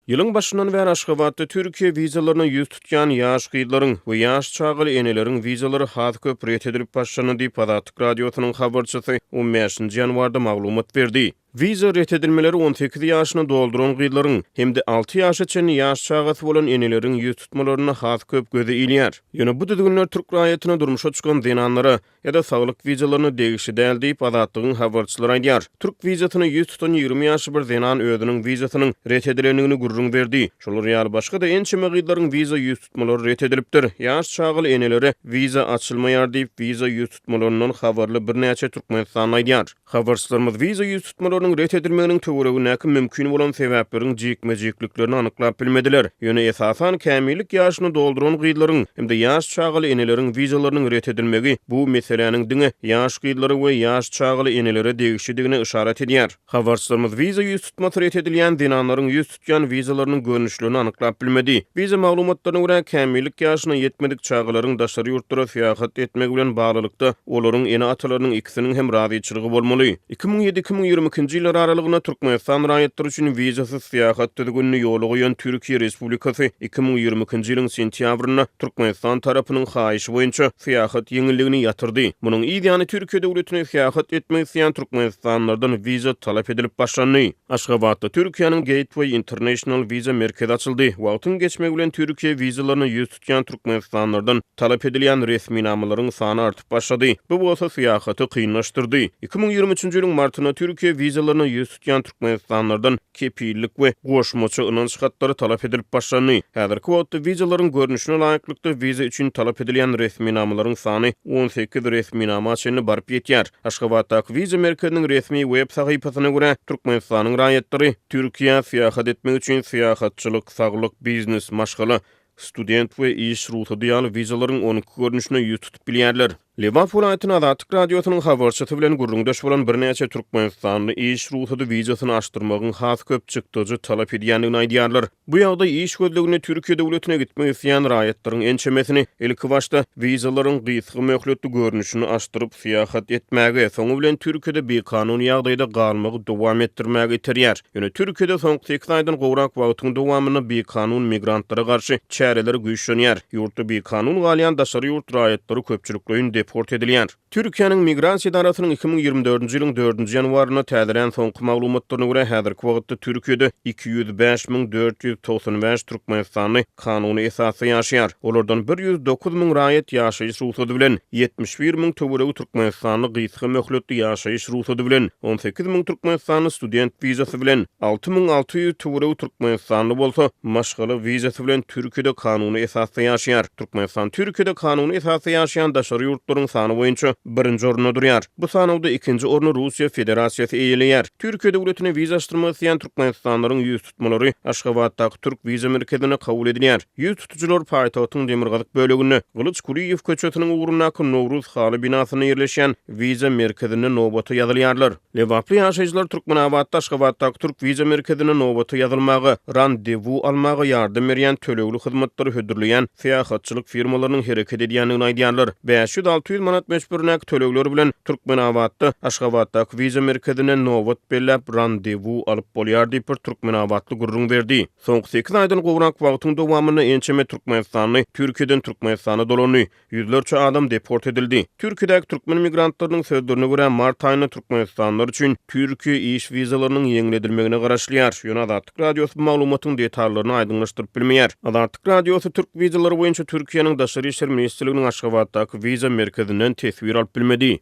Ýylyň başyndan bäri Aşgabatda Türkiýe wizalaryna ýüz tutýan ýaş gyzlaryň we ýaş çagaly eneleriň wizalary has köp ret edilip başlandy diýip, Azatlyk Radiosynyň habarçysy on bäşinji ýanwarda maglumat berdi. Wiza ret edilmeleri 18 ýaşyny dolduran gyzlaryň hem-de alty ýaşa çenli ýaş çagasy bolan eneleriň ýüz tutmalarynda has köp göze ilýär. Ýöne bu düzgünler türk raýatyna durmuşa çykan zenanlara, ýa-da saglyk wizalaryna degişli däl diýip, Azatlygyň habarçylary aýdýar. Türk wizasyna ýüz tutan 20 ýaşly bir zenan özüniň wizasynyň ret edilendigini gürrüň berdi. Şolar ýaly başga-da ençeme gyzlaryň wiza ýüz tutmalary ret edilipdir. Ýaş çagaly enelere wiza açylmaýar diýip, wiza ýüz tutmalaryndan habarly birnäçe türkmenistanly aýdýar. Habarçylarymyz wiza ýüz tutmalarynyň ret edilmeginiň töweregindäki mümkin bolan sebäpleriň jikme-jikliklerini anyklap bilmediler. Ýöne esasan kämillik ýaşyny dolduran gyzlaryň hem-de ýaş çagaly eneleriň wizalarynyň ret edilmegi bu meseläniň diňe ýaş gyzlara we ýaş çagaly enelere degişlidigine yşarat edýär. Habarçylarymyz wiza ýüz tutmasy ret edilýän zenanlaryň ýüz tutýan wizalarynyň görnüşlerini anyklap bilmedi. Wiza maglumatlaryna görä, kämillik ýaşyna ýetmedik çagalaryň daşary ýurtlara syýahat etmegi bilen baglylykda, olaryň ene-atalarynyň ikisiniň hem razyçylygy bolmaly. 2007-2022-nji ýyllar aralygynda Türkmenistan raýatlary üçin wizasyz syýahat düzgünini ýola goýan Türkiýe Respublikasy 2022-nji ýylyň sentýabrynda Türkmenistan tarapynyň haýyşy boýunça syýahat ýeňilligini ýatyrdy. Munuň yz ýany Türkiýe döwletine syýahat etmek isleýän türkmenistanlylardan wiza talap edilip başlandy. Aşgabatda Türkiýäniň Gateway International wiza merkezi açyldy. Wagtyň geçmegi bilen Türkiýe wizalaryna ýüz tutýan türkmenistanlylardan talap edilýän resminamalaryň sany artyp başlady. Bu bolsa syýahaty kynlaşdyrdy. 2023-nji ýylyň martynda Türkiýe wizalaryna ýüz tutýan türkmenistanlylardan kepillik we goşmaça ynanç hatlary talap edilip başlandy. Häzirki wagtda wizalaryň görnüşine laýyklykda wiza üçin talap edilýän resminamalaryň sany 18 resminama çenli baryp ýetýär. Aşgabatdaky Wiza merkeziniň resmi web sahypasyna görä, Türkmenistanyň raýatlary Türkiýä syýahat etmek üçin syýahatçylyk, saglyk, biznes, maşgala, student we iş rugsady ýaly wizalaryň 12 görnüşine ýüz tutup bilýärler. Lebap welaýatynda Azatlyk Radiosynyň habarçysy bilen gürrüňdeş bolan birnäçe türkmenistanly iş rugsady wizasyny açdyrmagyň has köp çykdajy talap edýändigini aýdýarlar. Bu ýagdaý iş gözleginde Türkiýe döwletine gitmek isleýän raýatlaryň ençemesini ilkibaşda wizalaryň gysga möhletli görnüşini açdyryp syýahat etmäge, soňy bilen Türkiýede bikanun ýagdaýda galmagy dowam etdirmäge iterýär. Ýöne Türkiýede soňky sekiz aýdan gowrak wagtyň dowamynda bikanun migrantlara garşy çäreler güýçlenýär. Ýurtda bikanun galýan daşary ýurt raýatlary köpçülikleýin deport edilýär. Türkiýäniň Migrasiýa edarasynyň 2024-nji ýylyň dördünji ýanwarynda täzelän soňky maglumatlaryna görä, häzirki wagtda Türkiýede 205 495 türkmenistanly kanuny esasda ýaşaýar. Olardan 109 müň raýat ýaşaýyş rugsady bilen, 71 müň töweregi türkmenistanly gysga möhletli ýaşaýyş rugsady bilen, 18 müň türkmenistanly student wizasy bilen, 6600 töweregi türkmenistanly bolsa maşgala wizasy bilen Türkiýede kanuny esasda ýaşaýar. Türkmenistan Türkiýede kanuny esasda ýaşaýan daşary ýurtlaryň sany boýunça birinji orunda durýar. Bu sanawda ikinji orny Russiýa Federasiýasy eýeleýär. Türkiýe döwletine wiza açdyrmak isleýän türkmenistanlylaryň ýüz tutmalary Aşgabatdaky Türk wiza merkezinde kabul edilýär. Ýüz tutujylar paýtagtyň demirgazyk böleginde, Gylyç Kulyýew köçesiniň ugrundaky Nowruz haly binasynda ýerleşýän wiza merkezinde nobata ýazylýarlar. Lebaply ýaşaýjylar Türkmenabatda Aşgabatdaky Türk wiza merkezinde nobata ýazylmaga, randewu almaga ýardam berýän tölegli hyzmatlary hödürleýän syýahatçylyk firmalarynyň hereket edýändigini aýdýarlar. 500-600 manat möçberindäki tölegler bilen Türkmenabatda Aşgabatdaky wiza merkezinden nobat belläp, randewu alyp bolýar diýip, bir türkmenabatly gürrüň berdi. Soňky sekiz aýdan gowrak wagtyň dowamynda ençeme türkmenistanly Türkiýeden Türkmenistana dolandy. Ýüzlerçe adam deport edildi. Türkiýedäki türkmen migrantlarynyň sözlerine görä, mart aýynda türkmenistanlylar üçin Türkiýe iş wizalarynyň ýeňledilmegine garaşylýar. Ýöne Azatlyk Radiosy bu maglumatyň detallaryny aýdyňlaşdyryp bilmeýär. Azatlyk Radiosy türk wizalary boýunça Türkiýäniň Daşary işler ministrliginiň Aşgabatdaky wiza merkezinden teswir alyp bilmedi.